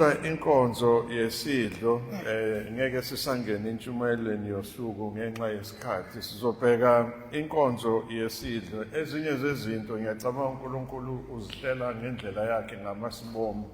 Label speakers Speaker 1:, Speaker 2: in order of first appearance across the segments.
Speaker 1: Namuhla inkonzo yesidlo ngeke sisangene intshumayelweni yosuku ngenxa yesikhathi. Sizobheka inkonzo yesidlo. Ezinye zezinto ngiyacabanga uNkulunkulu uzihlela ngendlela yakhe ngamasibomu,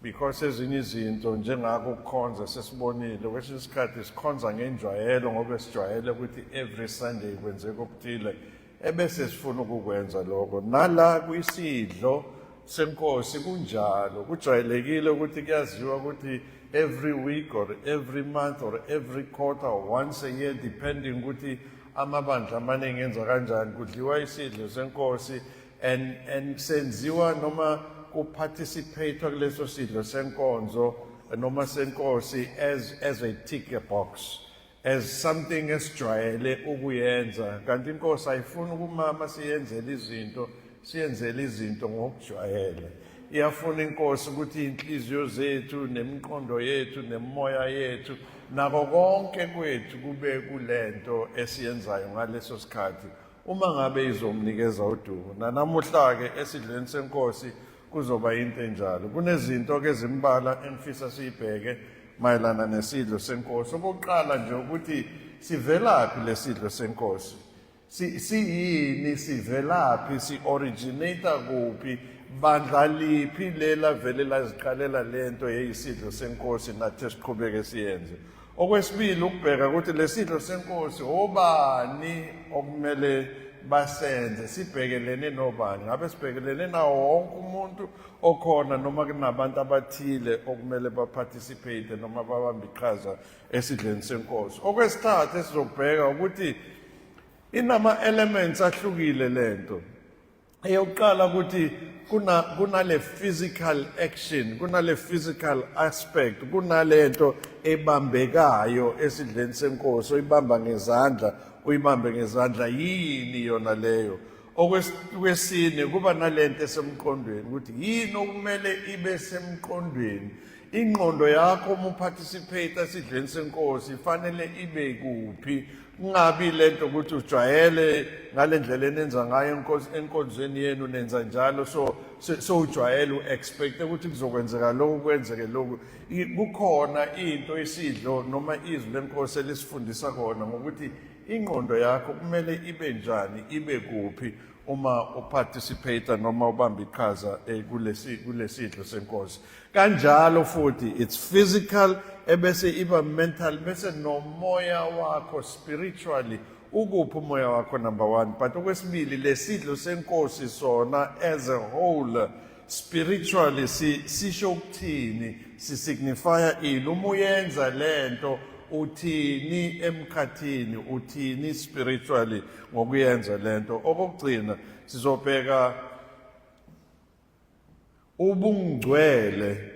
Speaker 1: because ezinye izinto njengako ukukhonza sesibonile kwesinye isikhathi sikhonza ngenjwayelo ngoba sijwayele ukuthi every Sunday kwenzeka okuthile ebese sifuna ukukwenza lokho. Nala kwisidlo senkosi kunjalo, kujwayelekile ukuthi kuyaziwa ukuthi every week or every month or every quarter or once a year, depending ukuthi amabandla amaningi enza kanjani, kudliwa isidlo senkosi and senziwa noma kuparticipate kuleso sidlo senkonzo noma senkosi as a tick a box, as something esijwayele ukuyenza. Kanti inkosi ayifuni ukumama siyenzele izinto, siyenzele izinto ngokujwayele. Iyafuna inkosi ukuthi inhliziyo zethu nemiqondo yethu nemimoya yethu nako konke kwethu kube kulento esiyenzayo ngaleso sikhathi uma ngabe izomnikeza udumo. Nanamuhla-ke esidlweni senkosi kuzoba into enjalo. Kunezinto-ke ezimbala engifisa siyibheke mayelana nesidlo senkosi. Okokuqala nje ukuthi sivelaphi lesidlo senkosi, siyini, sivelaphi, si-originate kuphi, bandla liphi lela vele laziqalela lento yeyisidlo senkosi nathi esiqhubeke siyenze. Okwesibili, ukubheka ukuthi lesidlo senkosi obani okumele basenze, sibhekelene nobani, ngabe sibhekelene nawo wonke umuntu okhona noma kunabantu abathile okumele baparticipate noma babambe iqhaza esidleni senkosi. Okwesithathu esizokubheka ukuthi inama-elements ahlukile lento. Eyokuqala ukuthi kunale physical action, kunale physical aspect, kunalento ebambekayo esidleni senkosi, oyibamba ngezandla, uyibambe ngezandla. Yini yona leyo? Okwesine, kuba nalento esemqondweni, ukuthi yini okumele ibe semqondweni. Ingqondo yakho uma uparticipate esidleni senkosi ifanele ibe kuphi? Kungabi lento ukuthi ujwayele ngale ndlela enenza ngayo enkosi enkonzweni yenu, nenza njalo, so ujwayele, u-expect ukuthi kuzokwenzeka lokhu, kwenzeke lokhu. Kukhona into isidlo noma izwi lenkosi elisifundisa kona ngokuthi ingqondo yakho kumele ibe njani, ibe kuphi uma uparticipate noma ubamba iqhaza kulesidlo senkosi. Kanjalo futhi it's physical, ebese iba mental, bese nomoya wakho spiritually, ukuphi umoya wakho, number 1. But okwesibili, lesidlo senkosi sona as a whole spiritually sisho ukuthini, sisignifya ini? Uma uyenza lento uthini emkhathini, uthini spiritually ngokuyenza lento? Okokugcina, sizobheka ubungcwele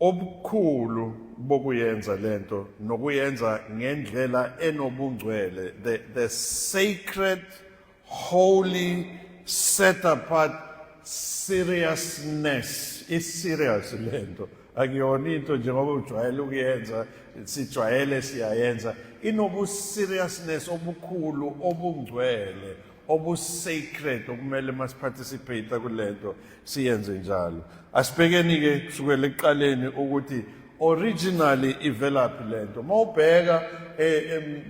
Speaker 1: obukhulu bokuyenza lento nokuyenza ngendlela enobungcwele, the sacred, holy, set apart seriousness. Is serious lento, akuyona into njengoba ujwayele ukuyenza, sijwayele siyayenza. Inobu seriousness obukhulu, obungcwele, obu-sacred, okumele masiparticipate kulento siyenze njalo. Asibhekeni-ke kusukela ekuqaleni ukuthi originally ivelaphi lento. Uma ubheka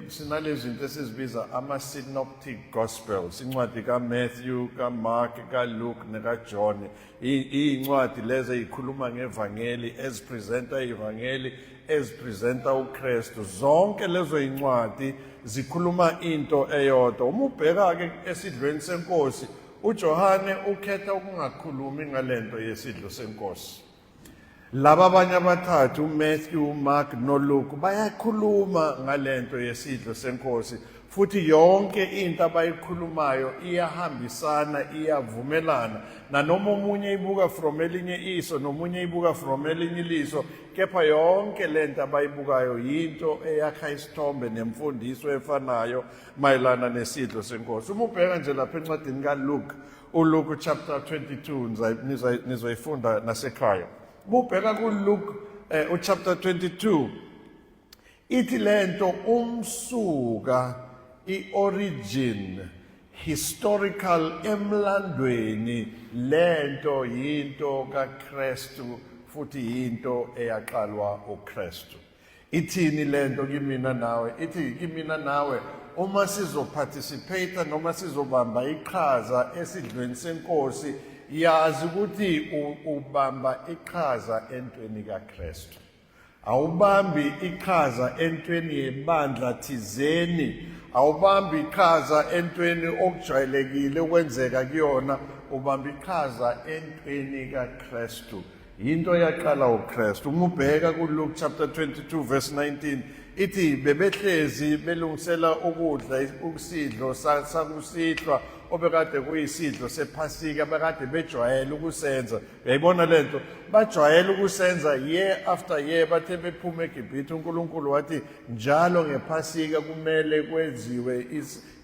Speaker 1: sinalezi zinto esizibiza ama-synoptic gospels, incwadi kaMatthew, kaMark, kaLuke nekaJohn. Iy'ncwadi lezi ey'khuluma ngevangeli, ezipresenta ivangeli, ezipresenta uKristu. Zonke lezo yincwadi zikhuluma into eyodwa. Uma ubheka-ke esidlweni senkosi, uJohane ukhetha ukungakhulumi ngalento yesidlo senkosi. Laba abanye abathathu, uMatthew, uMark noLuke, bayakhuluma ngalento yesidlo senkosi, futhi yonke into abayikhulumayo iyahambisana, iyavumelana, nanoma omunye ibuka from elinye iso nomunye ibuka from elinye iliso, kepha yonke lento abayibukayo yinto eyakha isithombe nemfundiso efanayo mayelana nesidlo senkosi. Uma ubheka nje lapha encwadini kaLuke, uLuke chapter 22, nizoyifunda nasekhaya. Uma ubheka kuLuke uchapter 22, ithi lento umsuka, i-origin, historical, emlandweni lento yinto kaKristu. futhi yinto eyaqalwa uKristu. Ithini lento kimina nawe? Ithi kimina nawe uma sizoparticipate noma sizobamba iqhaza esidlweni senkosi, yazi ukuthi ubamba iqhaza entweni kaKristu. Awubambi iqhaza entweni yebandla thizeni, awubambi iqhaza entweni okujwayelekile ukwenzeka kuyona, ubamba iqhaza entweni kaKristu. Yinto eyaqala uKristu. Uma ubheka kuLuke chapter 22 verse 19 ithi bebehlezi belungisela ukudla ukusidlo sakusihlwa obekade kuyisidlo sephasika bekade bejwayele ukusenza. Uyayibona lento, bajwayele ukusenza year after year. Bathe bephuma eGibhithe, uNkulunkulu wathi njalo ngephasika kumele kwenziwe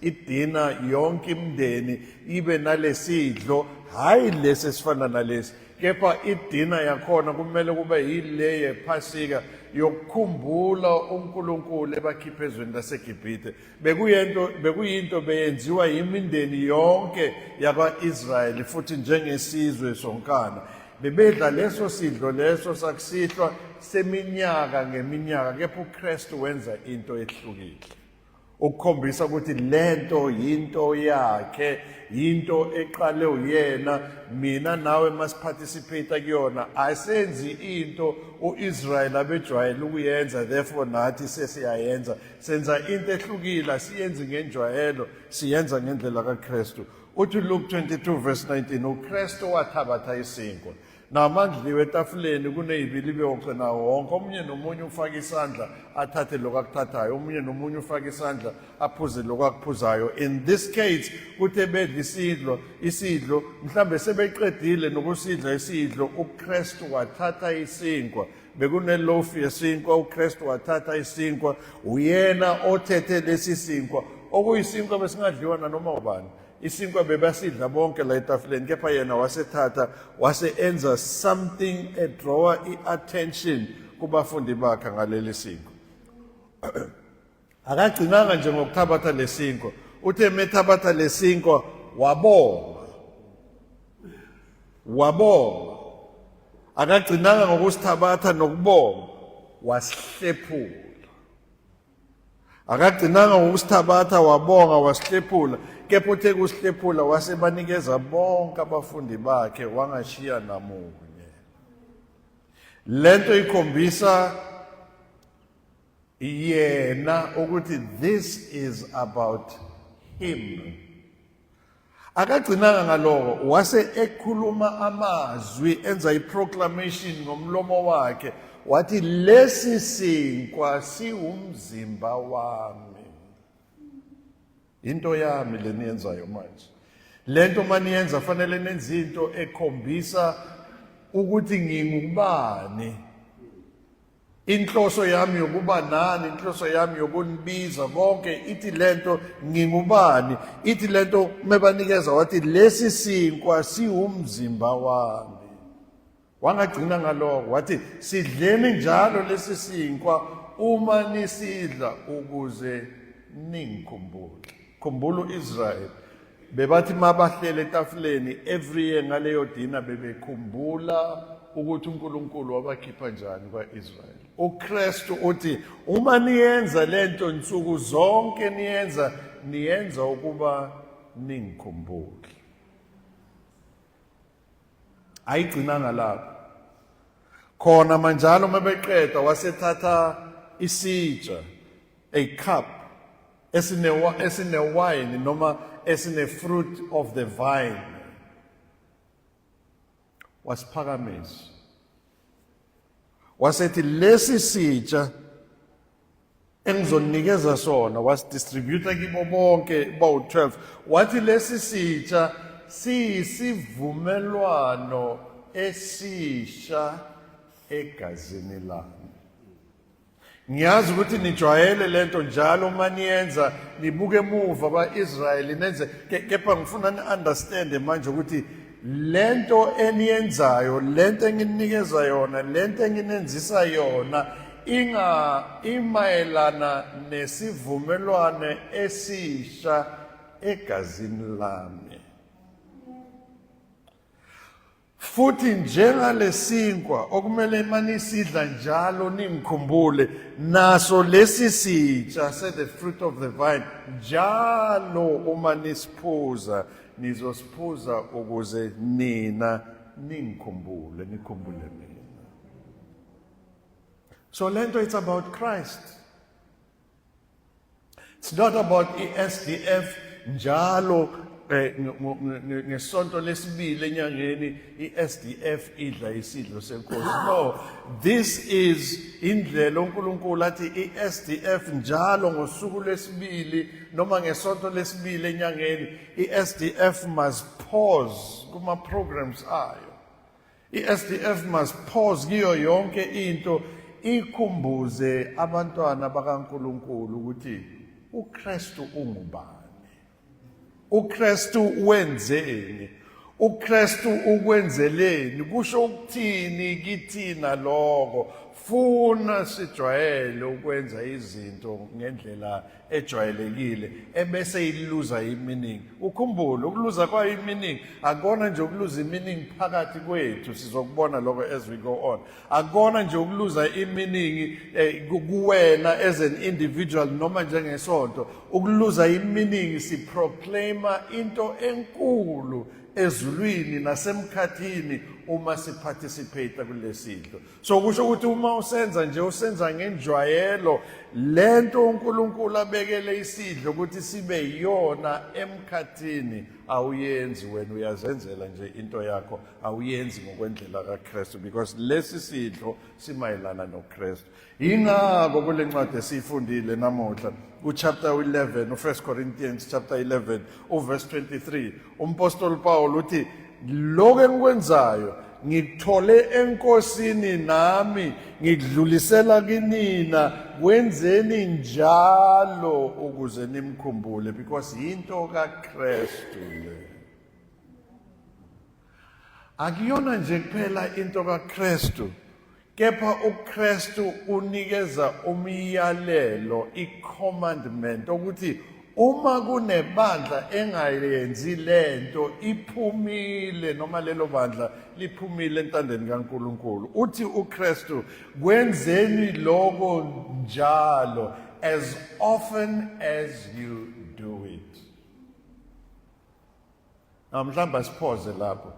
Speaker 1: idina, yonke imindeni ibe nalesidlo, hayi lesi esifana nalesi, kepha idina yakhona kumele kube yile yephasika yokukhumbula uNkulunkulu ebakhipha ezweni laseGibhithe. Bekuyento bekuyinto beyenziwa yimindeni yonke yakwa-Israyeli futhi njengesizwe sonkana. Bebedla leso sidlo leso sakusihlwa seminyaka ngeminyaka, kepha uKristu wenza into ehlukile. Ukukhombisa ukuthi lento yinto yakhe, yinto eqale uyena. Mina nawe masiparticipate kuyona, asenzi into uIsrael abejwayele ukuyenza, therefore nathi sesiyayenza. Senza into ehlukile, asiyenzi ngenjwayelo, siyenza ngendlela kaKristu. Uthi Luke 22 verse 19, uKristu wathabatha isinkwa. Namandliwe etafuleni kuneyibiliboco nawo wonke, omunye nomunye ufaka isandla athathe lokho akuthathayo, omunye nomunye ufaka isandla aphuze lokho akuphuzayo. In this case kuthe bedla isidlo, isidlo mhlambe sebeqedile nokusidla isidlo, uKristu wathatha isinkwa. Bekunelofu yesinkwa, uKristu wathatha isinkwa, uyena othethe lesi sinkwa, okuyisinkwa besingadliwa nanoma ubani. Isinkwa bebasidla bonke la etafuleni, kepha yena wasethatha wase enza something edrawa i-attention kubafundi bakhe ngaleli sinkwa. Akagcinanga nje ngokuthabatha lesinkwa, uthe methabatha lesinkwa wabonga, wabonga. Akagcinanga ngokusithabatha nokubonga, wasihlephula. Akagcinanga ngokusithabatha wabonga wasihlephula, kepha uthe kusihlephula wasebanikeza bonke abafundi bakhe, wangashiya namunye. Lento ikhombisa yena ukuthi this is about him. Akagcinanga ngaloko, wase ekhuluma amazwi, enza iproclamation ngomlomo wakhe, wathi lesi sinkwa siwumzimba wami, into yami leniyenzayo manje. Lento maniyenza fanele nenze into ekhombisa ukuthi ngingubani, inhloso yami yokuba nani, inhloso yami yokunibiza konke. Ithi lento ngingubani, ithi lento mebanikeza, wathi lesi sinkwa siwumzimba wami. Wangagcina ngaloko, wathi sidleni njalo lesi sinkwa uma nisidla ukuze ningikhumbule. Khumbula uIsrael, bebathi mabahlele etafuleni every year ngaleyo dina bebekhumbula ukuthi uNkulunkulu wabakhipha njani kwaIsrael. UKristu uthi uma niyenza lento nsuku zonke, niyenza niyenza ukuba ningikhumbule. Ayigcinanga lapho, khona manjalo uma beqeda wasethatha isitsha, a cup esine wine noma esine fruit of the vine, wasiphakamisa wasethi lesi sitsha engizonikeza sona, wasidistribute kibo bonke bawu-12, wathi lesi sitsha siyisivumelwano esisha egazini lami. Ngiyazi ukuthi nijwayele lento, njalo uma niyenza nibuke emuva kwa-Israyeli nenze, kepha ngifuna ni-understande manje ukuthi lento eniyenzayo, lento enginikeza yona, lento enginenzisa yona inga imayelana nesivumelwane esisha egazini lami. Futhi njengalesinkwa okumele manisidla njalo ningikhumbule, naso lesi sitsha se the fruit of the vine, njalo uma nisiphuza nizosiphuza ukuze nina ningikhumbule, nikhumbule mina. So lento, it's about Christ. It's not about i-SDF njalo ngesonto lesibili enyangeni i-SDF idla isidlo senkosi. No, this is indlela uNkulunkulu athi i-SDF njalo ngosuku lwesibili noma ngesonto lesibili enyangeni i-SDF must pause kuma programs ayo. I-SDF must pause kiyo yonke into, ikhumbuze abantwana bakaNkulunkulu ukuthi uKristu ungubani, uKristu wenzeni, uKristu ukwenzeleni, kusho ukuthini kithina lokho. Funa sijwayele ukwenza izinto ngendlela ejwayelekile ebese iluza i-meaning. Ukhumbule, ukuluza kwayo i-meaning akona nje ukuluza i-meaning phakathi kwethu, sizokubona lokho as we go on. Akona nje ukuluza i-meaning kuwena as an individual noma njengesonto. Ukuluza i-meaning, siproclaima into enkulu ezulwini nasemkhathini uma siparticipate kulesidlo. So kusho ukuthi uma usenza nje, usenza ngenjwayelo lento uNkulunkulu abekele isidlo ukuthi sibe yiyona emkhathini, awuyenzi wena, uyazenzela nje into yakho, awuyenzi ngokwendlela kaKristu, because lesi sidlo simayelana noKristu. Ingakho kule ncwadi esiyifundile namuhla, kuchapter 11, u1 Corinthians chapter 11 uverse 23, umpostoli Paul uthi, "Lokho engikwenzayo ngikuthole enkosini, nami ngikudlulisela kinina, kwenzeni njalo ukuze nimkhumbule," because into kaKristu le. Akuyona nje kuphela into kaKristu, kepha uKristu unikeza umyalelo, i-commandment, ukuthi uma kunebandla engayenzi lento, iphumile, noma lelo bandla liphumile entandeni kaNkulunkulu. Uthi uKristu, "Kwenzeni lokho njalo, as often as you do it." Now mhlawumbe asiphoze lapho.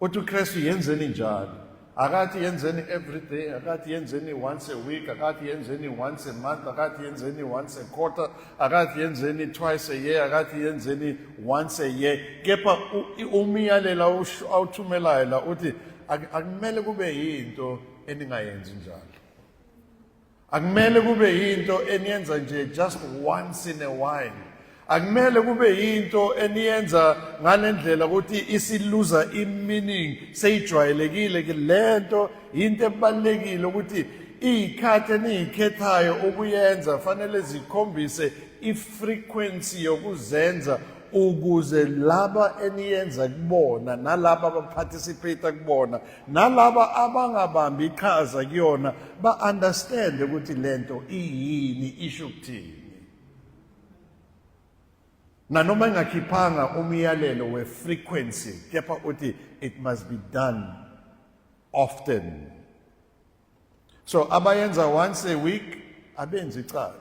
Speaker 1: Uthi uKristu, "Yenzeni njalo." Akathi yenzeni every day, akathi yenzeni once a week, akathi yenzeni once a month, akathi yenzeni once a quarter, akathi yenzeni twice a year, akathi yenzeni once a year. Kepha umyalelo awuthumelayo la uthi akumele kube yinto eningayenzi njalo. Akumele kube yinto eniyenza nje just once in a while. Akumele kube yinto eniyenza ngalendlela ukuthi isiluza i-meaning, seyijwayelekile ke lento. Into ebalulekile ukuthi izikhathi eniyikhethayo ukuyenza fanele zikhombise i-frequency yokuzenza, ukuze laba eniyenza kubona, nalaba abaparticipate kubona, nalaba abangabambi iqhaza kuyona ba-understand ukuthi lento iyini, isho ukuthini. Nanoma ingakhiphanga umyalelo we-frequency, kepha uthi it must be done often. So abayenza once a week abenzi icala,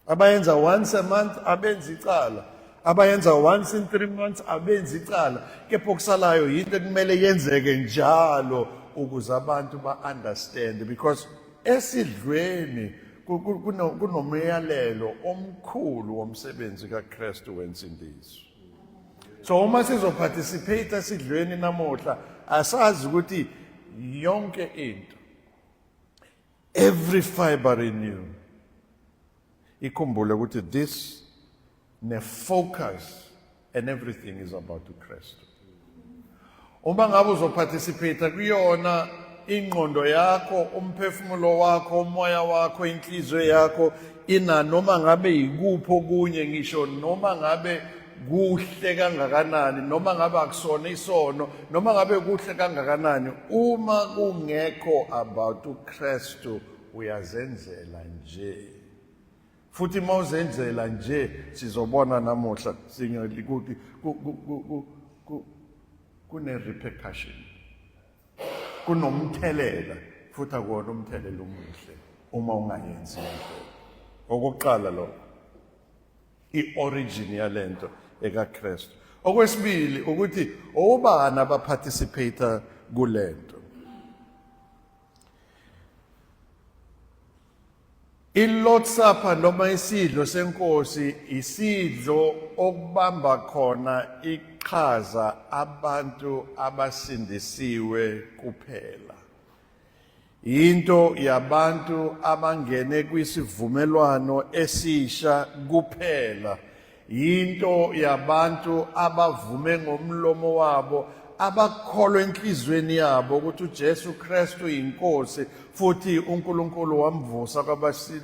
Speaker 1: abayenza once a month abenzi icala, abayenza once in 3 months abenzi icala, kepha okusalayo yinto ekumele yenzeke njalo ukuze abantu ba-understand, because esidlweni kunomyalelo omkhulu womsebenzi kaKristu wensindiso. So uma sizoparticipate esidlweni namuhla, asazi ukuthi yonke into, every fiber in you, ikhumbule ukuthi this ne focus and everything is about uKristu. Uma ngabe uzoparticipate kuyona, ingqondo yakho, umphefumulo wakho, umoya wakho, inhliziyo yakho ina noma ngabe yikuphi okunye, ngisho noma ngabe kuhle kangakanani, noma ngabe akusona isono, noma ngabe kuhle kangakanani, uma kungekho about uKristu, uyazenzela nje. Futhi uma uzenzela nje, sizobona namuhla ukuthi kune repercussion. Kunomthelela futhi akuwona umthelela omuhle uma ungayenzi ngendlela. Okokuqala lokho, i-origin yalento ekaKristu. Okwesibili ukuthi obani abaparticipate kulento. I-Lord's Supper noma isidlo senkosi isidlo okubamba khona iqhaza abantu abasindisiwe kuphela. Into yabantu abangene kwisivumelwano esisha kuphela. Yinto yabantu abavume ngomlomo wabo, abakholwa enhliziyweni yabo ukuthi uJesu Kristu yinkosi futhi uNkulunkulu wamvusa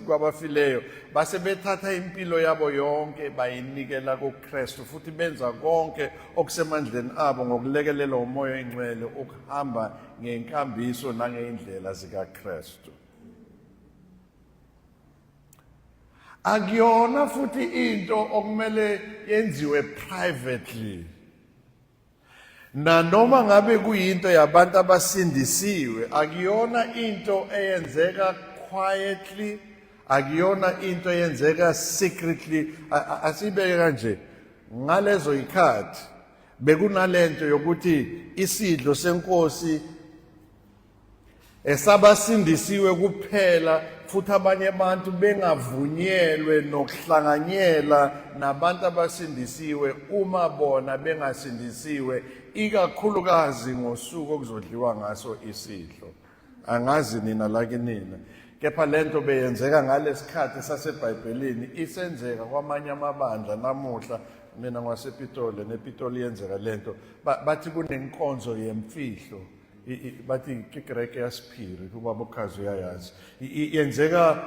Speaker 1: kwabafileyo, base bethatha impilo yabo yonke bayinikela kuKristu futhi benza konke okusemandleni abo ngokulekelelwa uMoya oyiNgcwele ukuhamba ngenkambiso nangeyindlela zikaKristu. Akuyona futhi into okumele yenziwe privately. Nanoma ngabe kuyinto yabantu abasindisiwe, akuyona into eyenzeka quietly, akuyona into eyenzeka secretly. Asibeke kanje, ngalezo yikhathi bekunalento yokuthi isidlo senkosi esabasindisiwe kuphela futhi abanye abantu bengavunyelwe nokuhlanganyela nabantu abasindisiwe uma bona bengasindisiwe, ikakhulukazi ngosuku okuzodliwa ngaso isidlo. Angazi nina la kinina, kepha lento beyenzeka ngalesikhathi saseBhayibhelini isenzeka kwamanye amabandla namuhla. Mina ngwasePitoli, nePitoli yenzeka lento. Bathi kunenkonzo yemfihlo, bathi ikereke yasiphiri, ubaba uKhazi uyayazi. Yenzeka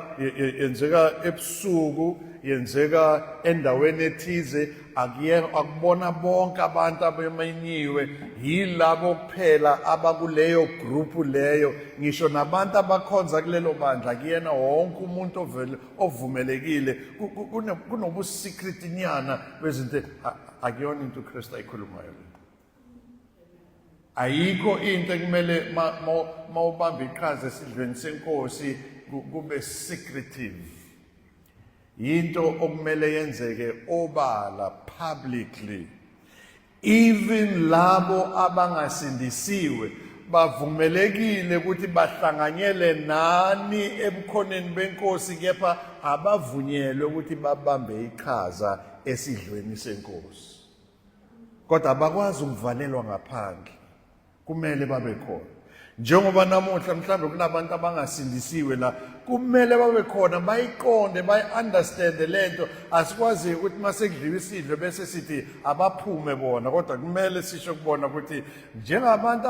Speaker 1: ebusuku, yenzeka endaweni ethize, akubona bonke abantu abemenyiwe, yilabo kuphela abakuleyo group leyo, ngisho nabantu abakhonza kulelo bandla, kuyena wonke umuntu ovele ovumelekile. Kunobu-secret nyana bezinto. Akuyona into uKristu ayikhulumayo le. Ayikho into ekumele mawubamba iqhaza esidlweni senkosi kube secretive. Yinto okumele yenzeke obala, publicly. Even labo abangasindisiwe bavumelekile ukuthi bahlanganyele nani ebukhoneni benkosi, kepha abavunyelwe ukuthi babambe iqhaza esidlweni senkosi. Kodwa abakwazi ukuvalelwa ngaphandle, kumele babe khona. Njengoba namuhla mhlawumbe kunabantu abangasindisiwe la, kumele babe khona, bayiqonde, bayi-understande lento. Asikwazi ukuthi uma sekudliwa isidlo bese sithi abaphume bona, kodwa kumele sisho kubona ukuthi njengabantu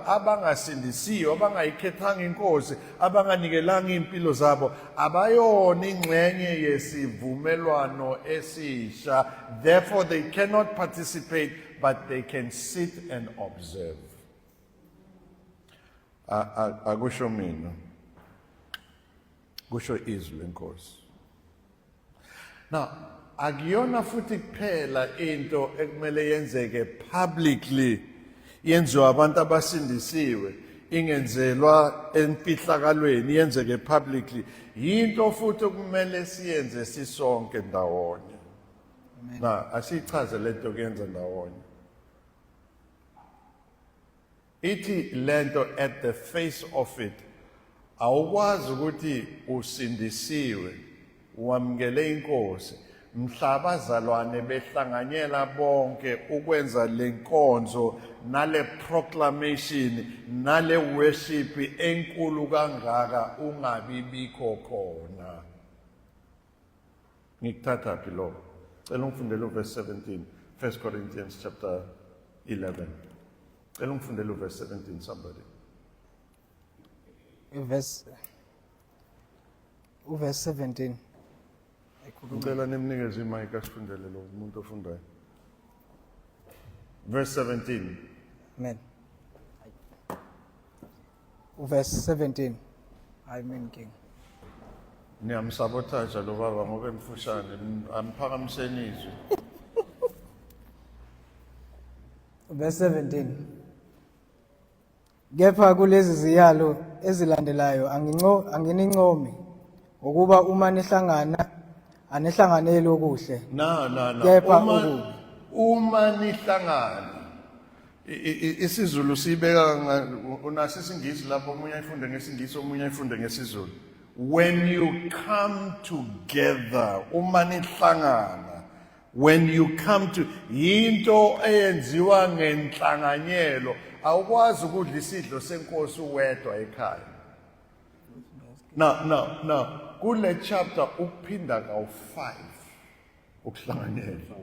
Speaker 1: abangasindisiwe, abangayikhethanga inkosi, abanganikelanga iy'mpilo zabo, abayona ingxenye yesivumelwano esisha. Therefore they cannot participate, but they can sit and observe. Akusho mina, kusho izwi lenkosi. Now akuyona futhi kuphela into ekumele yenzeke publicly, yenziwa abantu abasindisiwe, ingenzelwa emfihlakalweni, yenzeke publicly. Yinto futhi okumele siyenze sisonke ndawonye. Na asichaze lento kuyenza ndawonye. Ithi lento at the face of it, awukwazi ukuthi usindisiwe wamukele inkosi mhla abazalwane behlanganyela bonke ukwenza lenkonzo nale proclamation nale worship enkulu kangaka ungabi bikho khona. Ngikuthatha phi lo? Cela ungifundele uverse 17, 1 Corinthians chapter 11. Cela ungifundele uverse 17, somebody.
Speaker 2: Uverse 17.
Speaker 1: Ngicela nimnikeze imic asifundele lo muntu ofundayo. Verse 17.
Speaker 2: Amen. Uverse 17. Amen, King.
Speaker 1: Niyamsabotaja lo baba ngoba emfushane, amphakamiseni izwi.
Speaker 2: Verse 17. Kepha kulezi ziyalo ezilandelayo anginincomi, ngokuba uma nihlangana anihlanganeli okuhle.
Speaker 1: Na na na.
Speaker 2: Kepha
Speaker 1: Uma
Speaker 2: okubi.
Speaker 1: uma nihlangana isiZulu sibeka unaso isiNgisi lapho omunye ayifunde ngesiNgisi omunye ayifunde ngesiZulu. When you come together, uma nihlangana, when you come to yinto eyenziwa ngenhlanganyelo, awukwazi ukudla isidlo senkosi uwedwa ekhaya. Now, now, now, kule chapter ukuphinda kawu-5 ukuhlanganyela.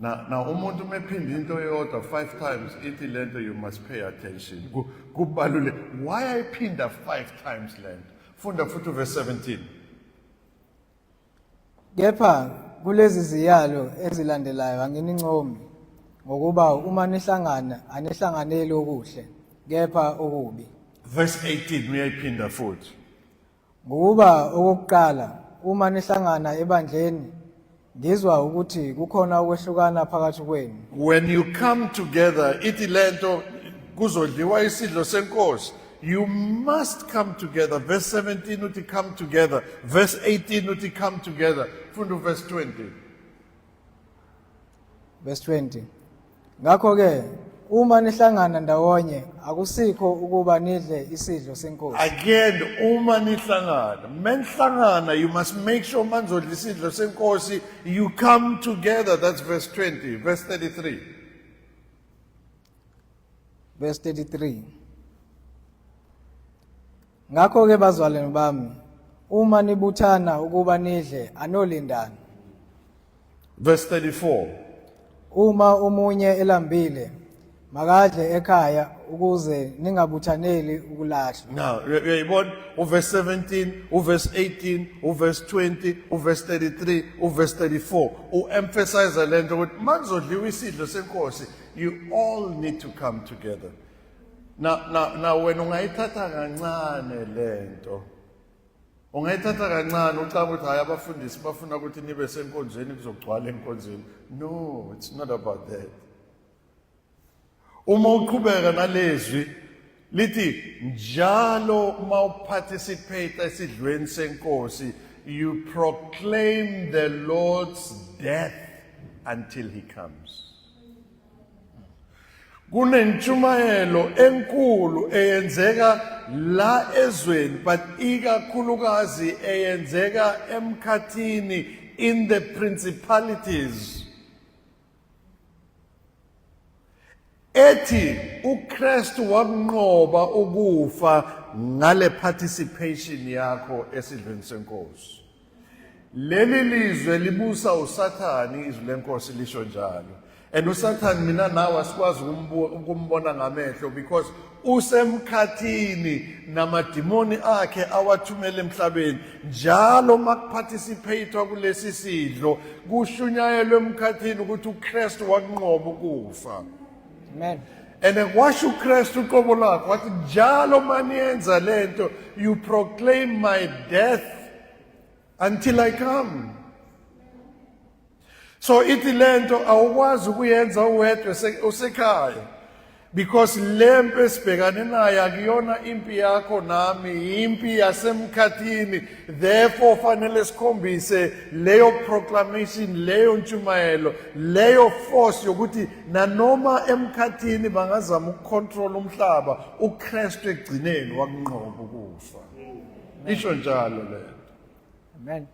Speaker 1: Na na umuntu uma ephinda into eyodwa 5 times ithi lento you must pay attention. Kubalule why ayiphinda 5 times lento. Funda futhi uverse 17.
Speaker 2: Kepha kulezi ziyalo ezilandelayo anginincomi, ngokuba uma nihlangana anihlanganeli okuhle, kepha okubi.
Speaker 1: Verse 18 uyayiphinda futhi.
Speaker 2: Ngokuba okokuqala uma nihlangana ebandleni ngizwa ukuthi kukhona ukwehlukana phakathi kwenu.
Speaker 1: When you come together ithi lento kuzodliwa isidlo senkosi. You must come together. Verse 17 uthi come together. Verse 18 uthi come together. Funda verse 20.
Speaker 2: Verse 20. Ngakho-ke uma nihlangana ndawonye akusikho ukuba nidle isidlo senkosi.
Speaker 1: Again uma nihlangana, menihlangana you must make sure manizodla isidlo senkosi you come together. That's verse 20. Verse 33.
Speaker 2: Verse 33. Ngakho-ke bazalwane bami, uma nibuthana ukuba nidle, anolindana.
Speaker 1: Verse 34.
Speaker 2: Uma omunye elambile, makadle ekhaya ukuze ningabuthaneli ukulahlwa.
Speaker 1: Now, uyayibona uverse 17, uverse 18, uverse 20, uverse 33, uverse 34. U-emphasize lento ukuthi makuzodliwa isidlo senkosi, you all need to come together. Na na na wena ungayithatha kancane lento. Ungayithatha kancane ucabanga ukuthi hayi abafundisi bafuna ukuthi nibe senkonzweni kuzogcwala enkonzweni. No, it's not about that. Uma uqhubeka nalezwi lithi njalo uma uparticipate esidlweni senkosi you proclaim the Lord's death until he comes. Kunentshumayelo enkulu eyenzeka la ezweni but ikakhulukazi eyenzeka emkhathini in the principalities ethi uKristu wakunqoba ukufa ngale participation yakho esidlweni senkosi. Leli lizwe libusa uSathane, izwi lenkosi lisho njalo. And uSathane mina nawe asikwazi ukumbona ngamehlo because usemkhathini namadimoni akhe awathumela emhlabeni. Njalo makuparticipate kulesi sidlo kushunyayelwe emkhathini ukuthi uKristu wakunqoba ukufa.
Speaker 2: Amen.
Speaker 1: And kwasho uKristu uqobo lwakhe wathi njalo maniyenza lento you proclaim my death until I come. So ithi lento awukwazi ukuyenza uwedwa usekhaya because lempi esibhekane nayo akuyona impi yakho nami, impi yasemkhathini. Therefore fanele sikhombise leyo proclamation, leyo ntshumayelo, leyo force yokuthi nanoma emkhathini bangazama ukucontrol umhlaba, uKristu ekugcineni wakunqoba ukufa. Isho njalo lento.
Speaker 2: Amen.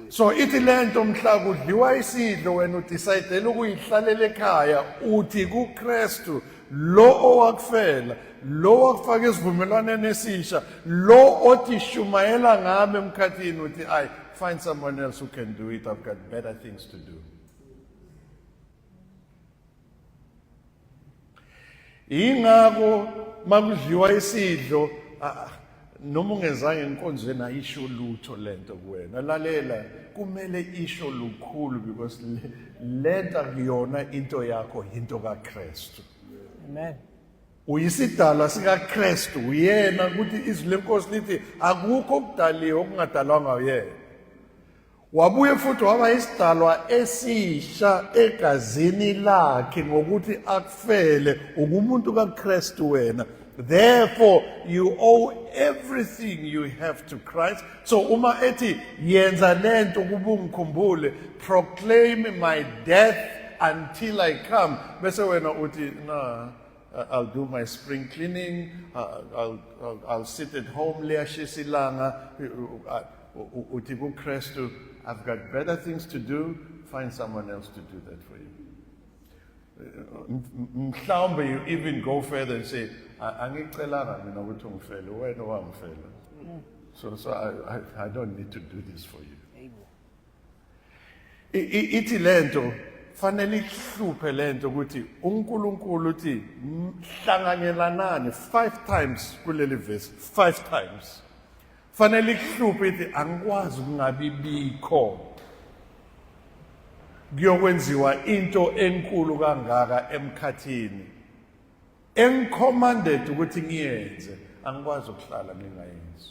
Speaker 1: So ithi lento mhla kudliwa isidlo wena udecide ukuyihlalela ekhaya uthi kuKristu lo owakufela, lo wakufaka esivumelwaneni esisha, lo othi shumayela ngami emkhathini uthi I find someone else who can do it, I've got better things to do. Ingakho makudliwa isidlo noma ungezange enkonzweni ayisho lutho lento kuwena. Lalela, kumele isho lukhulu because lento akuyona into yakho, into kaKristu.
Speaker 2: Amen.
Speaker 1: Uyisidalwa sikaKristu, uyena ukuthi izwi lenkosi lithi akukho okudaliwe okungadalwanga uyena. Wabuye futhi waba isidalwa esisha egazini lakhe ngokuthi akufele ukumuntu kaKristu wena. Therefore you owe everything you have to Christ. So uma ethi yenza lento kuba ungikhumbule, proclaim my death until I come, bese wena uthi, "Na, I'll do my spring cleaning, I'll sit at home, liyashisa ilanga." Uthi kuKristu, "I've got better things to do." Find someone else to do that for you. Mhlawumbe you even go further and say, "Angicelanga mina ukuthi ungifele, wena wangifela, so I don't need to do this for you." Ithi lento fanele ihluphe lento ukuthi uNkulunkulu uthi hlanganyelanani five times kuleli verse, five times. Fanele ihluphe, ithi angikwazi ukungabi bikho kuyokwenziwa into enkulu kangaka emkhathini engicommanded ukuthi ngiyenze, angikwazi ukuhlala ngingayenzi.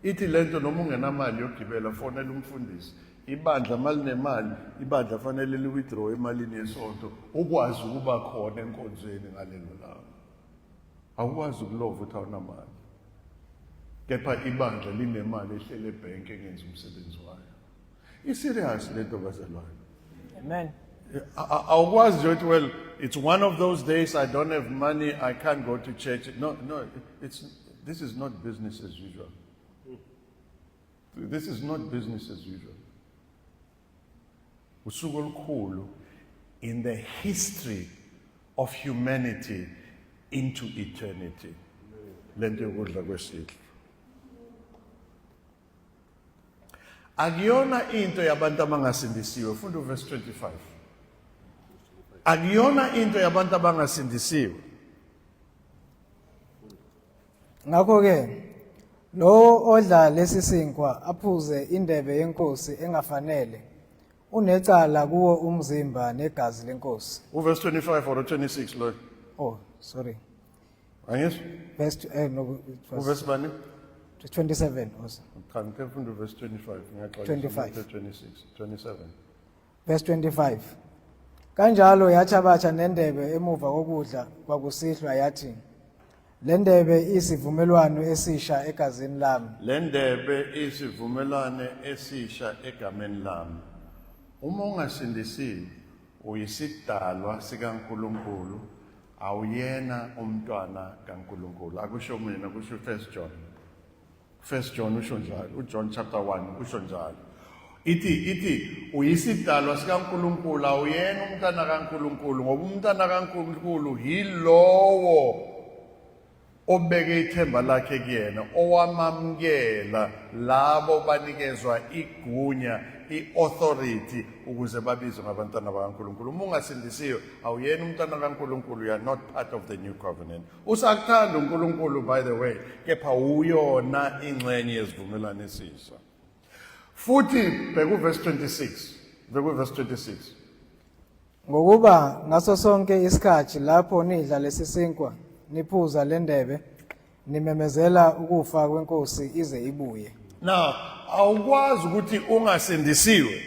Speaker 1: Ithi lento noma ungenamali yokugibela, fonela umfundisi. Ibandla malinemali, ibandla fanele li-withdraw emalini yesonto, ukwazi ukuba khona enkonzweni ngalelo langa. Awukwazi ukulova ukuthi awunamali, kepha ibandla linemali ehlele ebhenki engenza umsebenzi wayo. I-serious lento, bazalwane.
Speaker 2: Amen.
Speaker 1: Awukwazi nje ukuthi, "Well, it's one of those days, I don't have money, I can't go to church." No, this is not business as usual. This is not business as usual. Usuku olukhulu in the history of humanity into eternity, lento yokudla kwesidlo akuyona into yabantu abangasindisiwe. Funda uverse 25. Akuyona into yabantu abangasindisiwe.
Speaker 2: Ngakho-ke lowo odla lesi sinkwa aphuze indebe yenkosi engafanele unecala kuwo umzimba negazi lenkosi.
Speaker 1: Uverse 25 or 26 lo?
Speaker 2: Oh, sorry.
Speaker 1: Angizwa.
Speaker 2: Verse no, it was
Speaker 1: Uverse bani?
Speaker 2: 27 also.
Speaker 1: Cha, ngithe funda uverse 25, ngiyaxolisa.
Speaker 2: 25.
Speaker 1: 26, 27.
Speaker 2: Verse 25. Kanjalo yathabatha nendebe emuva kokudla kwakusihlwa yathi, le ndebe isivumelwano esisha egazini lami.
Speaker 1: Le ndebe isivumelwane esisha egameni lami. Uma ungasindisiwe, uyisidalwa sikaNkulunkulu, awuyena umntwana kaNkulunkulu. Akusho mina, kusho First John. First John usho njalo, uJohn chapter 1 usho njalo. Ithi uyisidalwa sikaNkulunkulu, awuyena umntwana kaNkulunkulu, ngoba umntwana kaNkulunkulu yilowo obeke ithemba lakhe kuyena, owamamukela. Labo banikezwa igunya, i-authority, ukuze babizwe ngabantwana bakaNkulunkulu. Uma ungasindisiwe, awuyena umntwana kaNkulunkulu. You are not part of the new covenant. Usakuthanda uNkulunkulu, by the way, kepha uyona ingxenye yesivumelwano esisha. Futhi bheka uverse 26, bheka uverse 26.
Speaker 2: Ngokuba ngaso sonke isikhathi lapho nidla lesi sinkwa niphuza le ndebe, nimemezela ukufa kwenkosi ize ibuye.
Speaker 1: Now awukwazi ukuthi ungasindisiwe,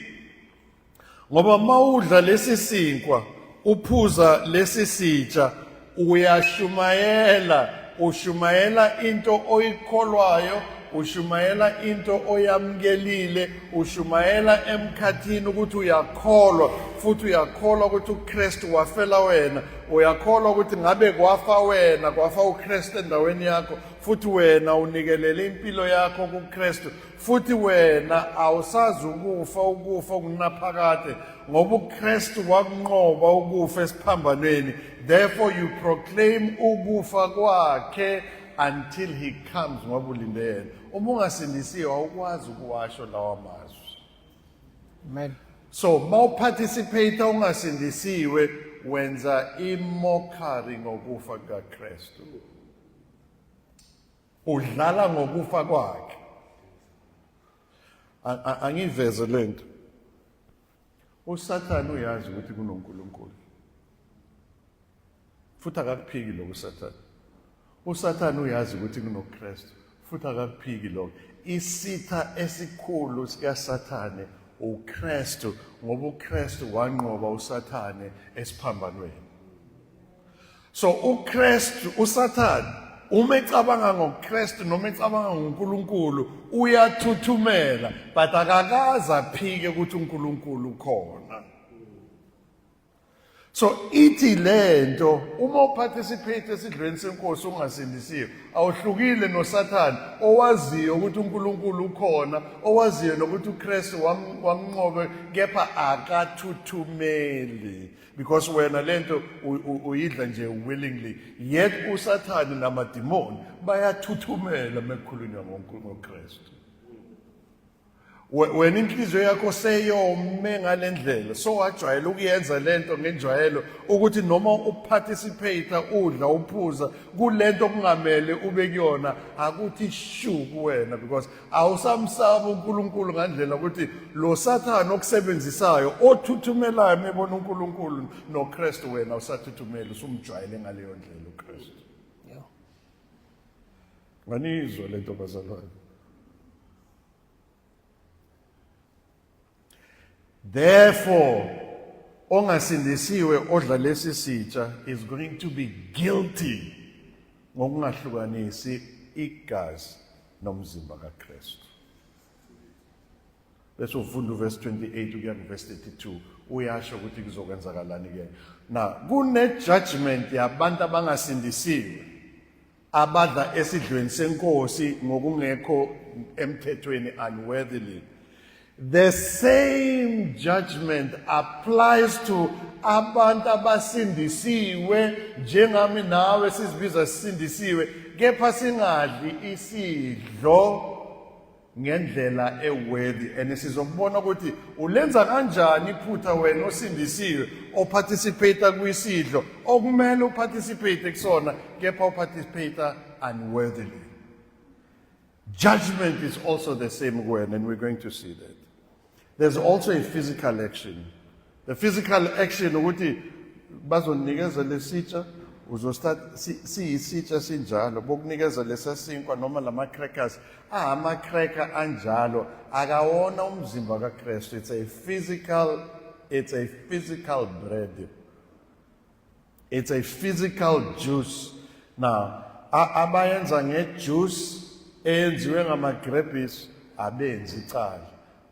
Speaker 1: ngoba mawudla lesi sinkwa uphuza lesi sitsha, uyashumayela, ushumayela into oyikholwayo, ushumayela into oyamukelile, ushumayela emkhathini ukuthi uyakholwa, futhi uyakholwa ukuthi uKristu wafela wena, uyakholwa ukuthi ngabe kwafa wena, kwafa uKristu endaweni yakho, futhi wena unikelele impilo yakho kuKristu, futhi wena awusazi ukufa, ukufa okunaphakade, ngoba uKristu wakunqoba ukufa esiphambanweni. Therefore you proclaim ukufa kwakhe until he comes, ngoba ulinde yena. Uma ungasindisiwe, awukwazi ukuwasho lawa mazwi.
Speaker 2: Amen.
Speaker 1: So mawuparticipate ungasindisiwe, wenza imockery ngokufa kukaKristu, udlala ngokufa kwakhe. Angiveze lento. USathane uyazi ukuthi kunoNkulunkulu, futhi akakuphiki lokho uSathane. USathane uyazi ukuthi kunoKristu, futhi akakuphiki lokho. Isitha esikhulu sikaSathane uKristu, ngoba uKristu wanqoba uSathane esiphambanweni. So uKristu uSathane uma ecabanga ngoKristu noma ecabanga ngoNkulunkulu uyathuthumela, but akakaze aphike ukuthi uNkulunkulu ukhona. So ithi lento, uma uparticipate esidlweni senkosi ungasindisiwe, awuhlukile noSathane owaziyo ukuthi uNkulunkulu ukhona, owaziyo nokuthi uKristu wamnqobe, kepha akathuthumeli, because wena lento uyidla nje willingly, yet uSathane namadimoni bayathuthumela mekukhulunywa ngoKristu. Wena inhliziyo yakho seyome ngalendlela, so wajwayela ukuyenza lento ngenjwayelo, ukuthi noma uparticipate, udla, uphuza kulento okungamele ube kuyona, akuthi shu kuwena, because awusamsaba uNkulunkulu ngandlela ukuthi lo Sathane okusebenzisayo othuthumelayo mebona uNkulunkulu noKristu, wena usathuthumela, usumjwayele ngaleyo ndlela uKristu. Nganizwa lento, bazalwane? Therefore, ongasindisiwe odla lesi sitsha is going to be guilty ngokungahlukanisi igazi nomzimba kaKristu. Bese ufunda uverse 28 ukuya kuverse 32, uyasho ukuthi kuzokwenzakalani ke. Na kune judgment yabantu abangasindisiwe abadla esidlweni senkosi ngokungekho emthethweni, unworthily. The same judgment applies to abantu abasindisiwe njengami nawe, sizibiza sisindisiwe, kepha singadli isidlo ngendlela eworthy. And sizokubona ukuthi ulenza kanjani iphutha wena osindisiwe oparticipate kwisidlo okumele uparticipate kusona, kepha uparticipate unworthily. Judgment is also the same kuwena, and we're going to see that. There's also a physical action. The physical action ukuthi bazonikeza lesitsha, uzostart siyisitsha sinjalo, bokunikeza lesa sinkwa noma lama crackers, ama cracker anjalo akawona umzimba kaKristu. It's a physical bread, it's a physical juice. Now abayenza ngejuice eyenziwe ngamagrebhisi abenzi icala,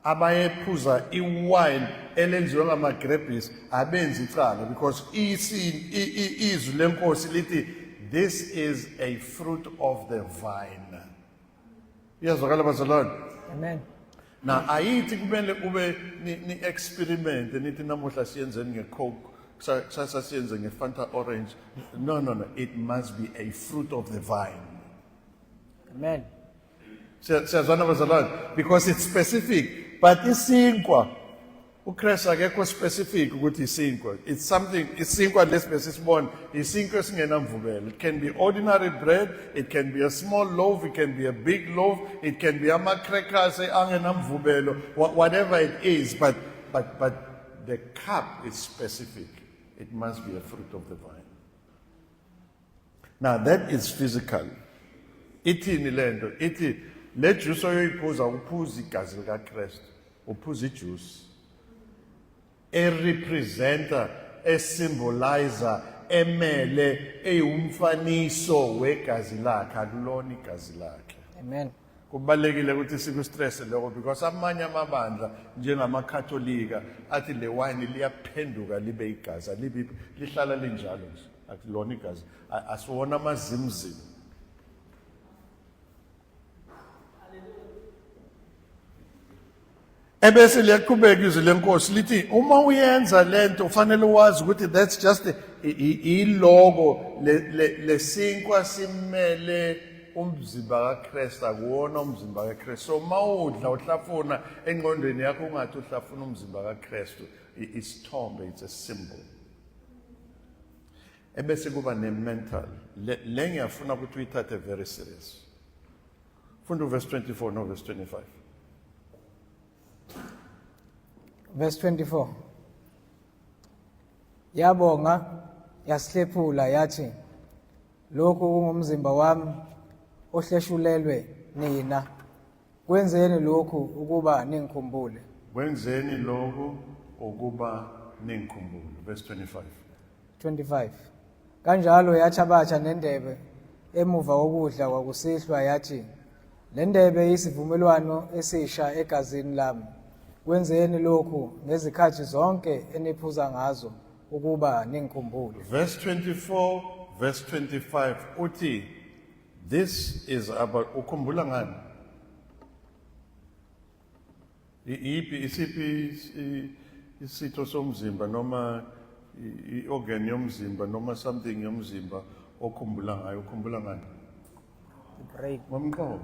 Speaker 1: abayephuza iwine elenziwe ngamagrebhisi abenzi icala, because izwi lenkosi lithi this is a fruit of the vine. Iyazwakala, bazalwane?
Speaker 2: Amen.
Speaker 1: Na ayithi kumele ube ni experiment, nithi namuhla siyenzeni ngecoke, kusasa siyenze ngefanta orange. No, no, no, it must be a fruit of the vine.
Speaker 2: Amen.
Speaker 1: Siyazwana, bazalwane? Because it's specific, but isinkwa, uKristu akekho specific ukuthi isinkwa, it's something, isinkwa lesi besisibona isinkwa esingenamvubelo. It can be ordinary bread, it can be a small loaf, it can be a big loaf, it can be ama crackers angenamvubelo, whatever it is, but the cup is specific. It must be a fruit of the vine. Now that is physical. Ithini lento? Ithi le juice oyoyiphuza, uphuza igazi likaKristu, uphuza ijuice erepresenta, esymbolizer, emele, eyiwumfaniso wegazi lakhe, akulona igazi lakhe.
Speaker 2: Amen.
Speaker 1: Kubalulekile ukuthi sikustress lokho, because amanye amabandla njengamakatholika athi le wine liyaphenduka libe igazi, alibi, lihlala linjalo nje, akulona igazi. Asiwona amazimzim. Ebese liyaqhubeka izwi lenkosi lithi uma uyenza lento ufanele wazi ukuthi that's just iloko lesinkwa simele umzimba kaKristu, akuwona umzimba kaKristu. So mawudla uhlafuna, engqondweni yakho ungathi uhlafuna umzimba kaKristu. Isithombe, it's a symbol. Ebese kuba ne-mental le ngiyafuna ukuthi uyithathe very serious. Funda uverse 24 no verse 25.
Speaker 2: Verse 24. Yabonga, yasihlephula, yathi, "Lokhu kungumzimba wami ohleshulelwe nina. Kwenzeni lokhu ukuba ningikhumbule."
Speaker 1: Kwenzeni lokhu ukuba ningikhumbule. Verse 25.
Speaker 2: 25. Kanjalo yathabatha nendebe emuva kokudla kwakusihlwa yathi, Le ndebe iyisivumelwano esisha egazini lami. Kwenzeni lokhu ngezikhathi zonke eniphuza ngazo ukuba ningikhumbule.
Speaker 1: Verse 24, verse 25 uthi this is about ukhumbula ngani? Iyiphi isiphi isitho somzimba noma i-organ yomzimba noma something yomzimba okhumbula ngayo ukhumbula ngani?
Speaker 2: Brain.
Speaker 1: Ngomqondo.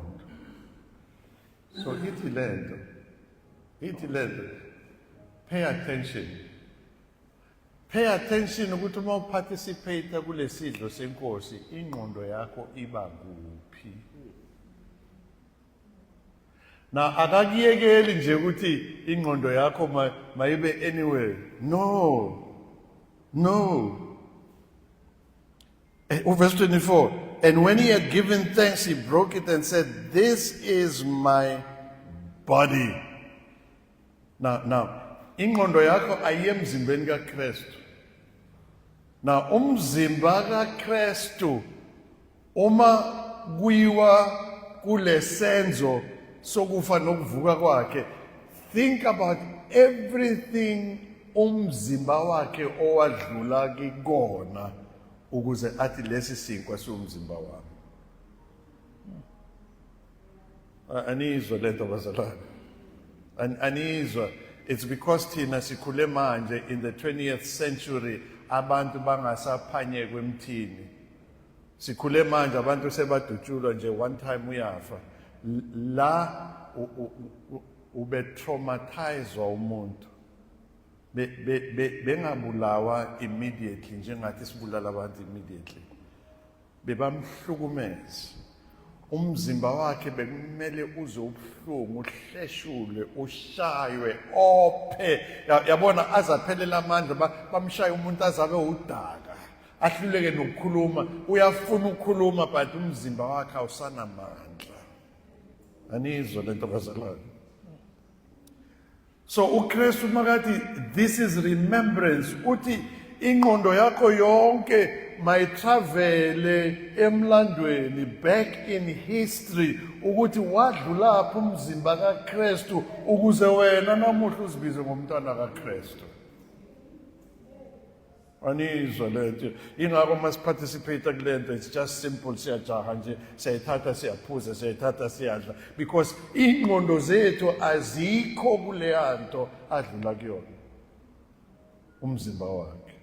Speaker 1: So ithi lento ithi lento pay attention. Pay attention ukuthi uma uparticipate kulesidlo senkosi ingqondo yakho iba kuphi. Na akakuyekeli nje ukuthi ingqondo yakho mayibe anywhere. No. No. Verse 24. And when he had given thanks, he broke it and said, "This is my body." Now, ingqondo yakho ayiye emzimbeni kaKristu. Now, umzimba kaKristu uma kuyiwa kulesenzo sokufa nokuvuka kwakhe, think about everything umzimba wakhe owadlula kikona ukuze athi lesi sinkwa siwumzimba wami. Anizwa lento bazalwane? Anizwa? It's because thina sikhule manje in the 20th century, abantu bangasaphanyekwe emthini. Sikhule manje abantu sebadutshulwa nje one time uyafa. La ube traumatizwa umuntu bengabulawa immediately njengathi sibulala abantu immediately. Bebamhlukumeza umzimba wakhe, bekumele uze ubuhlungu, uhleshulwe, ushaywe, ophe. Yabona azaphelela amandla, bamshaye umuntu azabe udaka, ahluleke nokukhuluma. Uyafuna ukukhuluma but umzimba wakhe awusanamandla. Anizwa lento bazalwane? So uKristu makathi this is remembrance, uthi ingqondo yakho yonke mayitravele emlandweni, back in history, ukuthi wadlulaphi umzimba kaKristu ukuze wena namuhla uzibize ngomntwana kaKristu. Anizwa lento? Ingakho uma siparticipate kulento, it's just simple, siyajaha nje, siyayithatha siyaphuza, siyayithatha siyadla, because ingqondo zethu azikho kuleya nto adlula kuyona umzimba wakhe.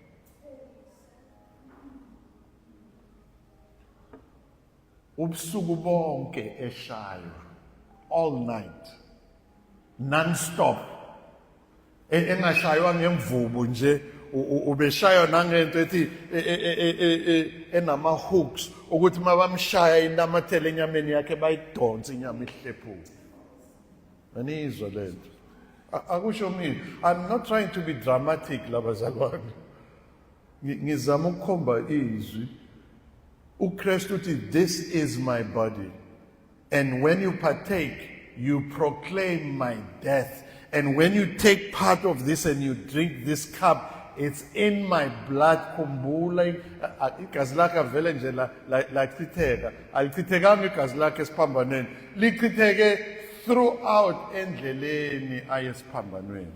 Speaker 1: Ubusuku bonke eshaywa, all night, non-stop, engashaywa ngemvubu nje, ubeshaywa nangento ethi enama hooks, ukuthi mabamshaya inamathele enyameni yakhe, bayidonse inyama ihlephuke. Anizwa lento? Akusho mina, I'm not trying to be dramatic labazalwane. Ngizama ukukhomba izwi. uKristu uthi this is my body, and when you partake you proclaim my death, and when you take part of this and you drink this cup, it's in my blood. Khumbula igazi lakhe avele nje lachitheka. Alichithekanga igazi lakhe esiphambanweni, lichitheke throughout endleleni aye esiphambanweni,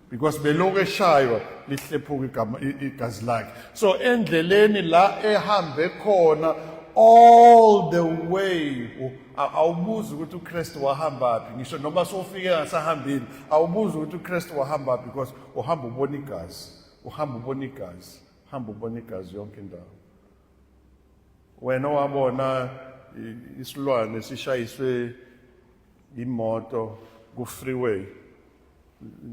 Speaker 1: because belokhu eshaywa lihlephuka igama igazi lakhe. So endleleni la ehambe khona all the way, awubuzi ukuthi uKristu wahamba phi. Ngisho noma sofike ngasahambile, awubuzi ukuthi uKristu wahamba phi, because uhamba ubona igazi, uhamba ubona igazi, uhamba ubona igazi yonke indawo. Wena wabona isilwane sishayiswe imoto ku freeway,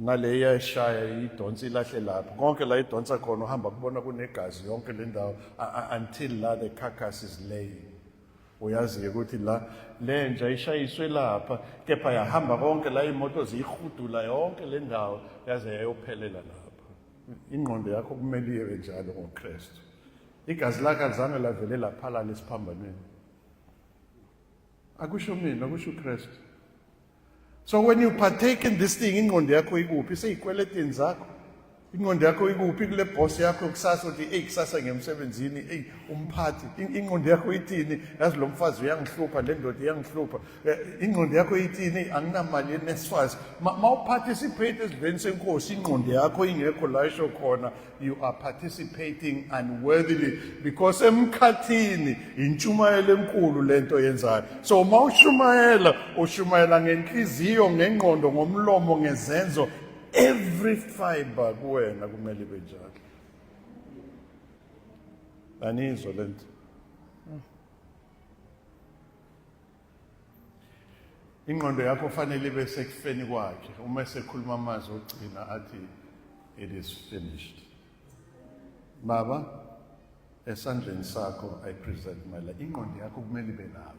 Speaker 1: ngale iyashaya idonsa ilahle lapho, konke la idonsa khona uhamba kubona kunegazi yonke le ndawo until la the carcass is laying. Uyazi-ke ukuthi la lenja ishayiswe lapha, kepha yahamba konke la imoto ziyihudula yonke le ndawo yaze yayophelela lapha. Ingqondo yakho kumele iye njalo ngoKristu. Igazi lakhe alizange lavele laphalala esiphambanweni. Akusho mina, akusho uKristu. So when you partake in this thing, ingqondo yakho ikuphi? Iseyikweletini zakho. Ingqondo yakho ikuphi kule boss yakho kusasa uthi hey kusasa ngemsebenzini, hey umphathi, ingqondo yakho ithini? Yazi lo mfazi uyangihlupha, le ndoda iyangihlupha. Ingqondo yakho ithini? Anginamali yeNSFAS. Mawuparticipate esidlweni senkosi, ingqondo yakho ingekho la isho khona, you are participating unworthily because emkhathini intshumayelo enkulu lento yenzayo. So mawushumayela, ushumayela ngenhliziyo, ngengqondo, ngomlomo, ngezenzo. Every fiber kuwena kumele ibe njalo. Anizwa lento. Ingqondo yakho fanele ibe sekufeni kwakhe uma esekhuluma amazwi ogcina athi it is finished. Baba, esandleni sakho I present my life. Ingqondo yakho kumele ibe lapho.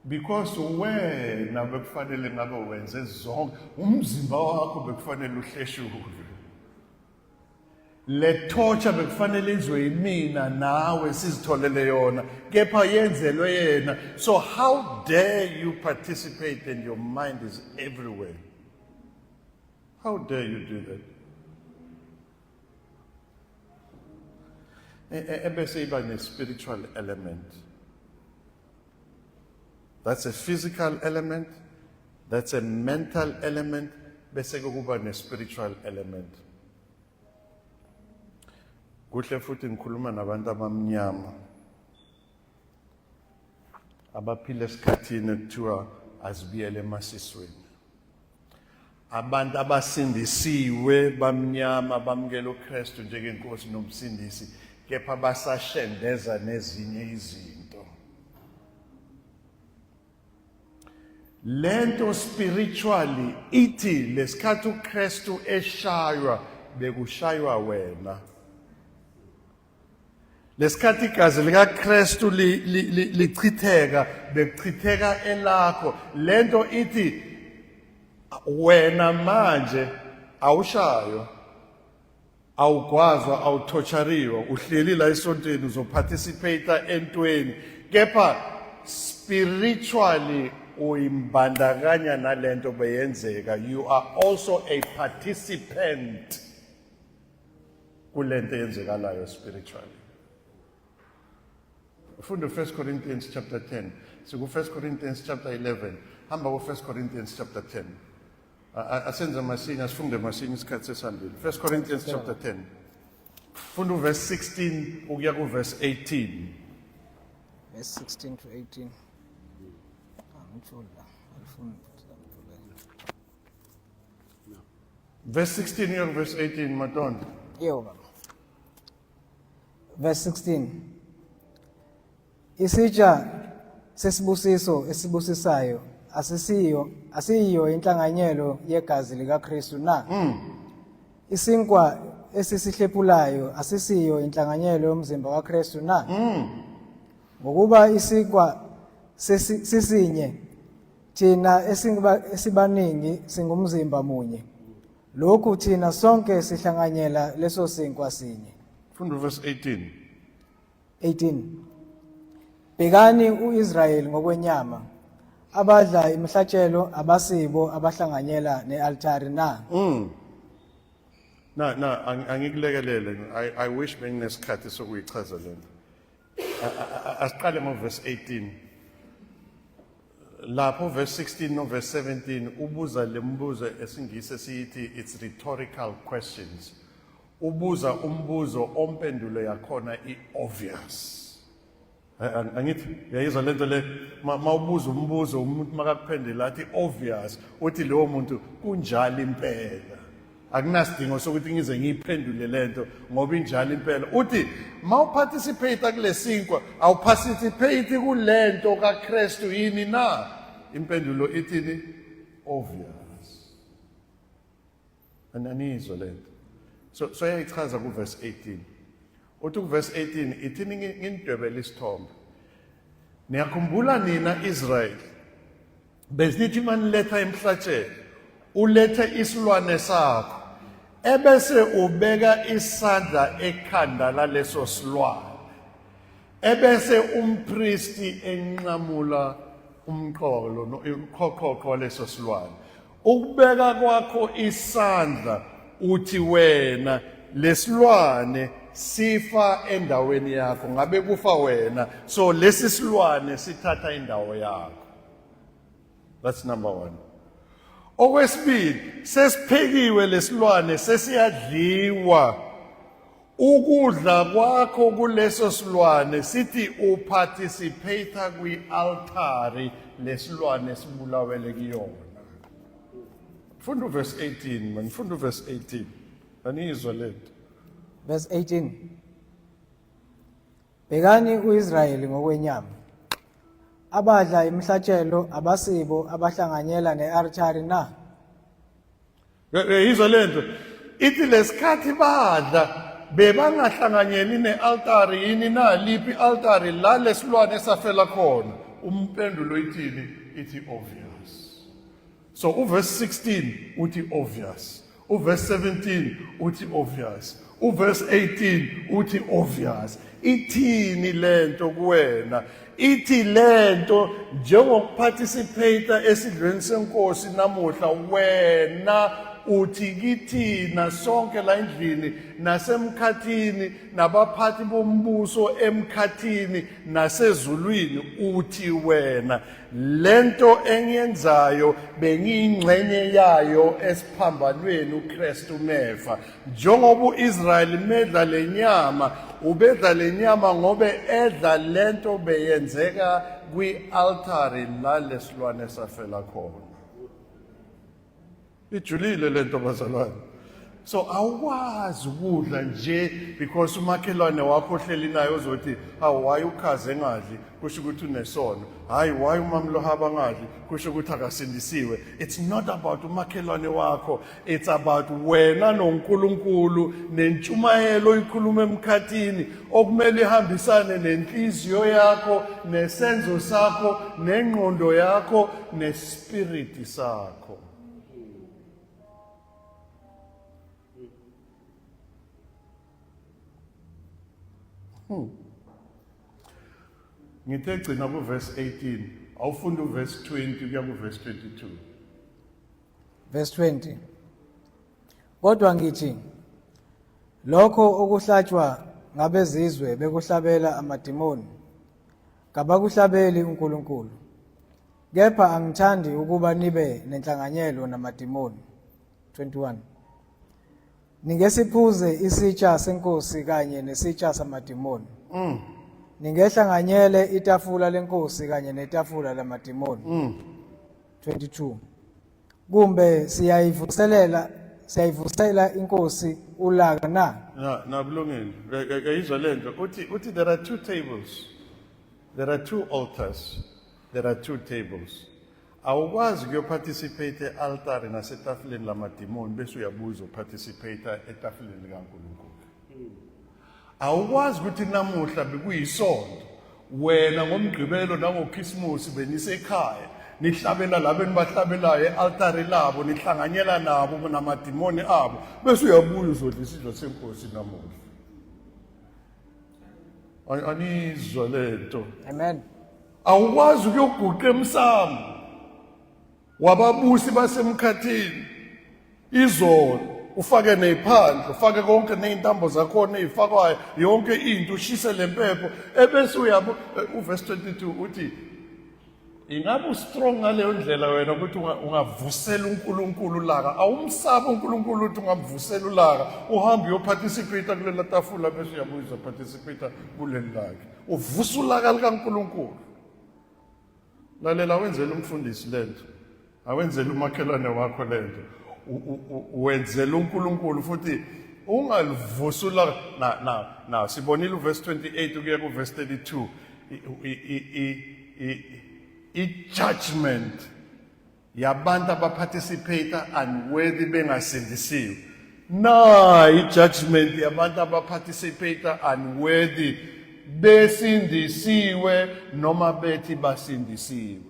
Speaker 1: Because wena bekufanele ngabe wenze zonke, umzimba wakho bekufanele uhleshulwe. Le torture bekufanele yenziwe yimina nawe sizitholele yona, kepha yenzelwe yena. So how dare you participate and your mind is everywhere? How dare you do that? Ebese iba ne-spiritual element. That's a physical element, that's a mental element, bese kuba ne-spiritual element. Kuhle futhi ngikhuluma nabantu abamnyama abaphila esikhathini ekuthiwa azibuyele emasisweni. Abantu abasindisiwe bamnyama bamukela uKristu njengenkosi nomsindisi, kepha basashendeza nezinye izinto. Lento spiritually ithi lesikhathi uKristu eshaywa bekushaywa wena. Lesikhathi igazi likaKristu lichitheka bekuchitheka elakho. Lento ithi wena manje awushaywa, awugwazwa, awuthochariwe, uhleli la esontweni uzoparticipate entweni, kepha spiritually uyimbandakanya nalento beyenzeka. You are also a participant kulento eyenzekalayo spiritually. Ufunda u1 Corinthians chapter 10, siku 1 Corinthians chapter 11, hamba ku 1 Corinthians chapter 10. Asenze masinya, sifunde masinya, isikhathi sesihambile. 1 Corinthians chapter 10, funda uverse 16 ukuya kuverse 18.
Speaker 2: Verse 16 to 18. Angitholi la, alifuni futhi la ngivulele.
Speaker 1: Verse 16 kuya kuverse 18, Madondo.
Speaker 2: Yebo baba. Verse 16. Isitsha sesibusiso esibusisayo asisiyo asiyiyo inhlanganyelo yegazi likaKristu na? Isinkwa esisihlephulayo asisiyo inhlanganyelo yomzimba kaKristu na? Ngokuba isinkwa sisinye, thina esibaningi singumzimba munye. Lokhu thina sonke sihlanganyela leso sinkwa sinye.
Speaker 1: Funda verse 18.
Speaker 2: 18. Bhekani uIsrayeli ngokwenyama, abadla imihlatshelo abasibo abahlanganyela nealtari na?
Speaker 1: Na angikulekelele. I wish benginesikhathi sokuyichaza lento. Asiqale ngo verse 18. Lapho verse 16 no verse 17 ubuza lembuzo esingise siyithi it's rhetorical questions. Ubuza umbuzo ompendulo yakhona i-obvious. Angithi uyayizwa lento le, mawubuza umbuzo umuntu makakuphendula athi obvious, uthi lowo muntu kunjalo impela. Akunasidingo sokuthi ngize ngiyiphendule lento ngoba injalo impela. Uthi mawuparticipate kulesinkwa, awuparticipate kulento kaKristu yini na? Impendulo ithini? Obvious. Ananizwa lento. So yayichaza ku verse 18. Uthi ku verse 18 ithini, nginidwebele isithombe. Niyakhumbula nina Israel, besithi maniletha emhlatshelo, ulethe isilwane sakho ebese ubeka isandla ekhanda laleso silwane, ebese umpristi enqamula umqolo uqhoqhoqho waleso silwane. Ukubeka kwakho isandla uthi wena lesilwane sifa endaweni yakho, ngabe kufa wena, so lesi silwane sithatha indawo yakho. That's number 1. Okwesibili, sesiphekiwe lesilwane, sesiyadliwa. Ukudla kwakho kuleso silwane sithi uparticipate kwi-altari lesilwane sibulawele kuyona. Funda uverse 18 man, funda uverse 18. Aniyizwa lento.
Speaker 2: Verse 18. Bhekani uIsrayeli ngokwenyama. Abadla imihlatshelo abasibo abahlanganyela nealtari na?
Speaker 1: Yizwa lento. Ithi lesikhathi badla bebangahlanganyeli nealtari yini na? Liphi altari la lesilwane esafela khona? Umpendulo ithini? Ithi obvious. So uverse 16 uthi obvious. Uverse 17 uthi obvious. Uverse 18 uthi obvious. Ithini lento kuwena? Ithi lento njengokuparticipate esidlweni senkosi namuhla, wena uthi kithina sonke la endlini nasemkhathini nabaphathi bombuso emkhathini nasezulwini, uthi wena lento engiyenzayo bengiyingxenye yayo esiphambanweni uKristu mefa. Njengoba uIsrayeli medla lenyama, ubedla lenyama ngobe edla lento beyenzeka kwi-altari la lesilwane safela khona. Ijulile lento bazalwane. So awukwazi ukudla nje because umakhelwane wakho ohleli naye uzothi hawu, why ukhaze engadli, kusho ukuthi unesono. Hayi, why umamlohaba angadli, kusho ukuthi akasindisiwe. It's not about umakhelwane wakho, it's about wena noNkulunkulu nentshumayelo oyikhuluma emkhathini okumele ihambisane nenhliziyo yakho nesenzo sakho nengqondo yakho nespiriti sakho. Ngithe gcina kuverse 18, awufunda uverse 20 kuya kuverse 22.
Speaker 2: Verse 20. Kodwa ngithi lokho okuhlatshwa ngabezizwe bekuhlabela amadimoni kabakuhlabeli uNkulunkulu, kepha angithandi ukuba nibe nenhlanganyelo namadimoni. 21. Ningesiphuze isitsha senkosi kanye nesitsha samadimoni. Ningehlanganyele itafula lenkosi kanye netafula lamadimoni. 22. Kumbe siyayivuselela siyayivusela inkosi ulaka na?
Speaker 1: Na, na kulungile. Uyayizwa lento. Uthi there are two tables. There are two altars. There are two tables. Awukwazi ukuyoparticipate e-altari nasetafuleni lamadimoni bese uyabuza uparticipate etafuleni likaNkulunkulu. Awukwazi ukuthi namuhla bekuyisonto wena ngoMgqibelo nangoKhisimusi benisekhaya nihlabela labo enibahlabelayo e-altari labo, nihlanganyela nabo namadimoni abo, bese uyabuya uzodla isidlo senkosi namuhla. Anizwa lento.
Speaker 2: Amen.
Speaker 1: Awukwazi ukuyoguqa emsamo wababusi basemkhathini izolo, ufake neziphandla, ufake konke nezintambo zakhona ezifakwayo, yonke into, ushise lempepho, ebese uyabo. Uverse 22 uthi ingabe ustrong ngaleyo ndlela wena ukuthi ungavusela uNkulunkulu ulaka? Awumsabi uNkulunkulu ukuthi ungamvusela ulaka, uhambe uyoparticipate kulela tafula bese uyabuya uzoparticipate kuleli lakhe, uvusa ulaka likaNkulunkulu. Lalela, wenzela umfundisi lento, awenzela umakhelwane wakho lento, wenzela uNkulunkulu futhi ungalivusa ulaka. Na na na sibonile uverse 28 ukuya kuverse 32, i-judgment yabantu abaparticipate unworthy bengasindisiwe. Na i-judgment yabantu abaparticipate unworthy besindisiwe noma bethi basindisiwe.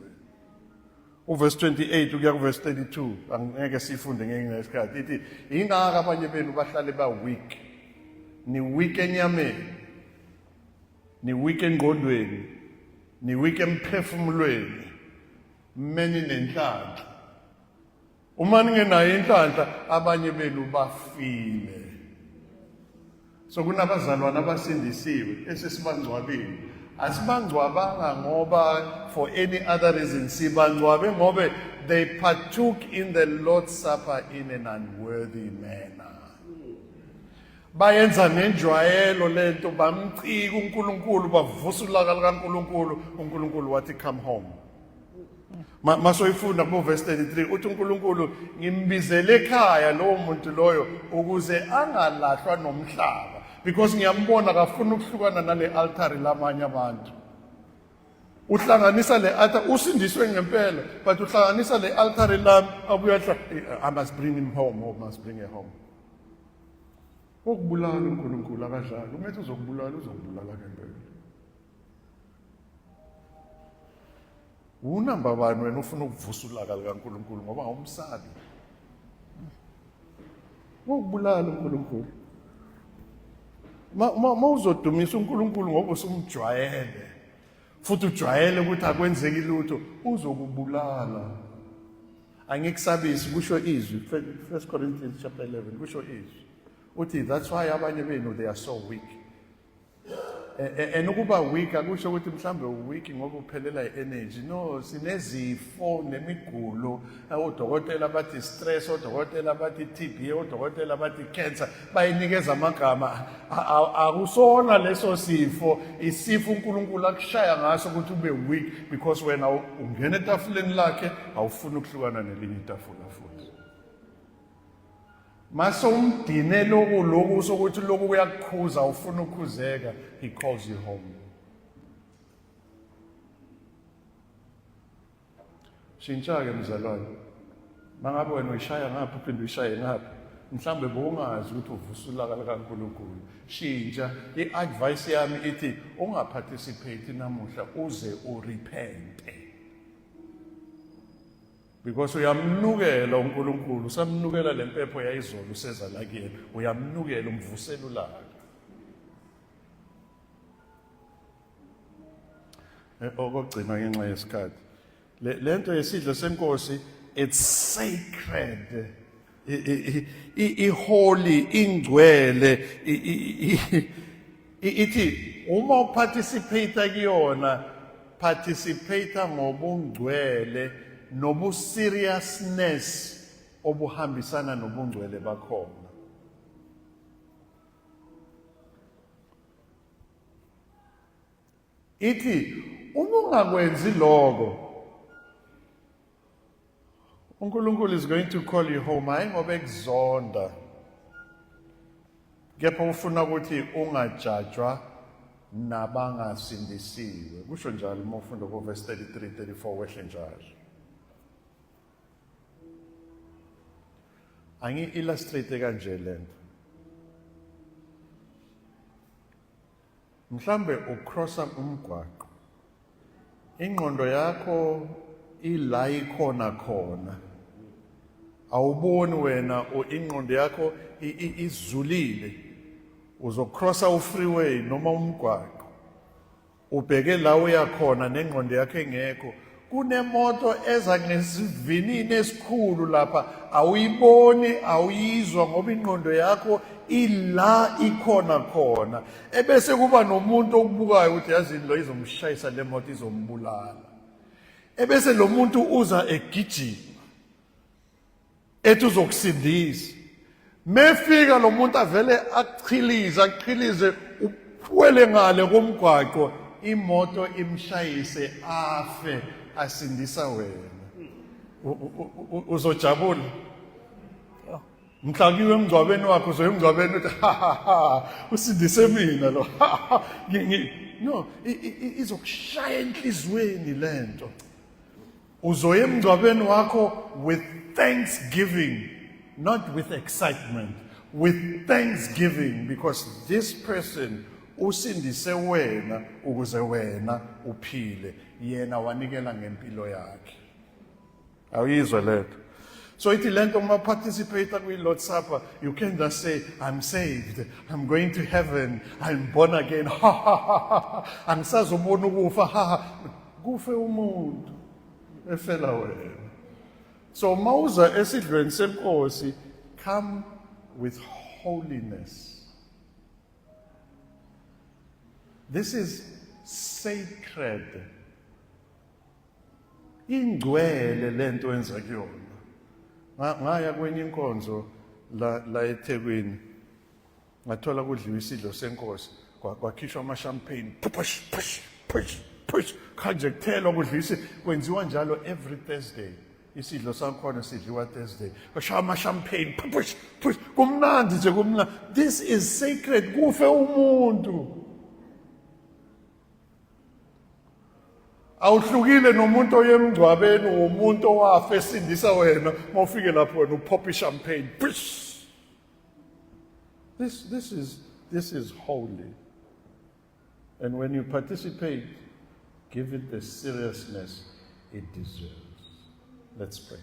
Speaker 1: Uverse 28 ukuya kuverse 32 angeke sifunde ngenxa yesikhathi. Ithi ingaka abanye benu bahlale ba weak, ni weak enyameni, ni weak engqondweni, ni weak emphefumulweni, meni nenhlanhla. Uma ningenayo inhlanhla abanye benu bafile. So kunabazalwane abasindisiwe esesibangcwabile. Asibangcwabanga ngoba for any other reason sibangcwabe ngobe they partook in the Lord's Supper in an unworthy manner. Bayenza ngenjwayelo lento bamcika uNkulunkulu bavusa ulaka likaNkulunkulu uNkulunkulu wathi come home. Masoyifunda kubo verse 33 uthi uNkulunkulu ngimbizele ekhaya lowo muntu loyo ukuze angalahlwa nomhlaba because ngiyambona akafuni ukuhlukana nale altari lamanye abantu. Uhlanganisa le altar usindiswe ngempela but uhlanganisa le altari lami abuya I must bring him home or must bring her home. Ukubulala uNkulunkulu akadlali uma ethi uzokubulala uzokubulala ngempela. Unamba bani wena ufuna ukuvusa ulaka likaNkulunkulu ngoba awumsabi. Ukubulala uNkulunkulu. Ma ma uzodumisa uNkulunkulu ngoba usumjwayele. Futhi ujwayele ukuthi akwenzeki lutho uzokubulala. Angikusabisi kusho izwi 1 Corinthians chapter 11 kusho izwi. Uthi that's why abanye benu they are so weak. And ukuba weak akusho ukuthi mhlambe weak ngoba uphelela i-energy. No, sinezifo nemigulo. Odokotela bathi stress, odokotela bathi TB, odokotela bathi cancer. Bayinikeza amagama. Akusona leso sifo, isifo uNkulunkulu akushaya ngaso ukuthi ube weak because wena ungena etafuleni lakhe awufuni ukuhlukana nelinye itafula futhi. Mase umdine loku loku sokuthi loku kuyakukhuza ufuna ukukhuzeka he calls you home. Shintsha ke mzalwane. Mangabe wena uyishaya ngapha uphinde uyishaye ngapha. Mhlambe bowungazi ukuthi uvusa ulaka likaNkulunkulu. Shintsha i-advice yami ithi ungaparticipate namuhla uze urepente. Because uyamnukela uNkulunkulu, usamnukela lempepho yayizolo useza la kuyena, uyamnukela umvusela ulaka. Okugcina ngenxa yesikhathi. Lento yesidlo senkosi it's sacred. I-holy, ingcwele, ithi uma uparticipate kuyona participate ngobungcwele nobu seriousness obuhambisana nobungcwele bakhona. Ithi uma ungakwenzi lokho uNkulunkulu is going to call you home hayi ngoba ekuzonda kepha ufuna ukuthi ungajajwa nabangasindisiwe kusho njalo uma ufunda ku verse 33 34 wehle njalo angi illustrate kanje lento Mhlambe ucrossa umgwaqo. Ingqondo yakho ila ikhona khona. Awuboni wena ingqondo yakho izulile. Uzocrossa ufreeway noma umgwaqo. Ubheke la uya khona nengqondo yakho engekho. Kunemoto eza ngesivinini esikhulu lapha awuyiboni awuyizwa ngoba ingqondo yakho ila ikhona khona ebese kuba nomuntu okubukayo ukuthi yazini lo izomshayisa le moto izombulala ebese lo muntu uza egijima ethi uzokusindisa mefika lo muntu avele akuchilize akuchilize uwele ngale komgwaqo imoto imshayise afe asindisa wena uzojabula mhla kuyiwe emngcwabeni wakhe uzoya emngcwabeni uthi ha ha ha usindise mina lo no izokushaya enhliziyweni lento Uzoya emngcwabeni wakho with thanksgiving, not with excitement, with thanksgiving because this person usindise wena ukuze wena uphile, yena wanikela ngempilo yakhe. Awuyizwa lento. So ithi lento uma participate kwi Lord's Supper, you can just say I'm saved, I'm going to heaven, I'm born again. Ha ha ha. Angisazobona ukufa. Ha ha. Kufe umuntu efela wena. So mawuza esidlweni senkosi, come with holiness. This is sacred. Ingcwele lento enza kuyona. Ngaya kwenye inkonzo la la eThekwini. Ngathola kudliwa isidlo senkosi, kwakhishwa ama champagne, push push push push, kanje kuthelwa kudlisa, kwenziwa njalo every Thursday. Isidlo sakhona sidliwa Thursday. Kwashaya ama champagne, push push, kumnandi nje kumnandi. This is sacred, kufe umuntu. Awuhlukile nomuntu oye emngcwabeni, umuntu owafa esindisa wena, mawufike lapho wena uphopha ishampagne. Push. This is holy. And when you participate, give it the seriousness it deserves. Let's pray.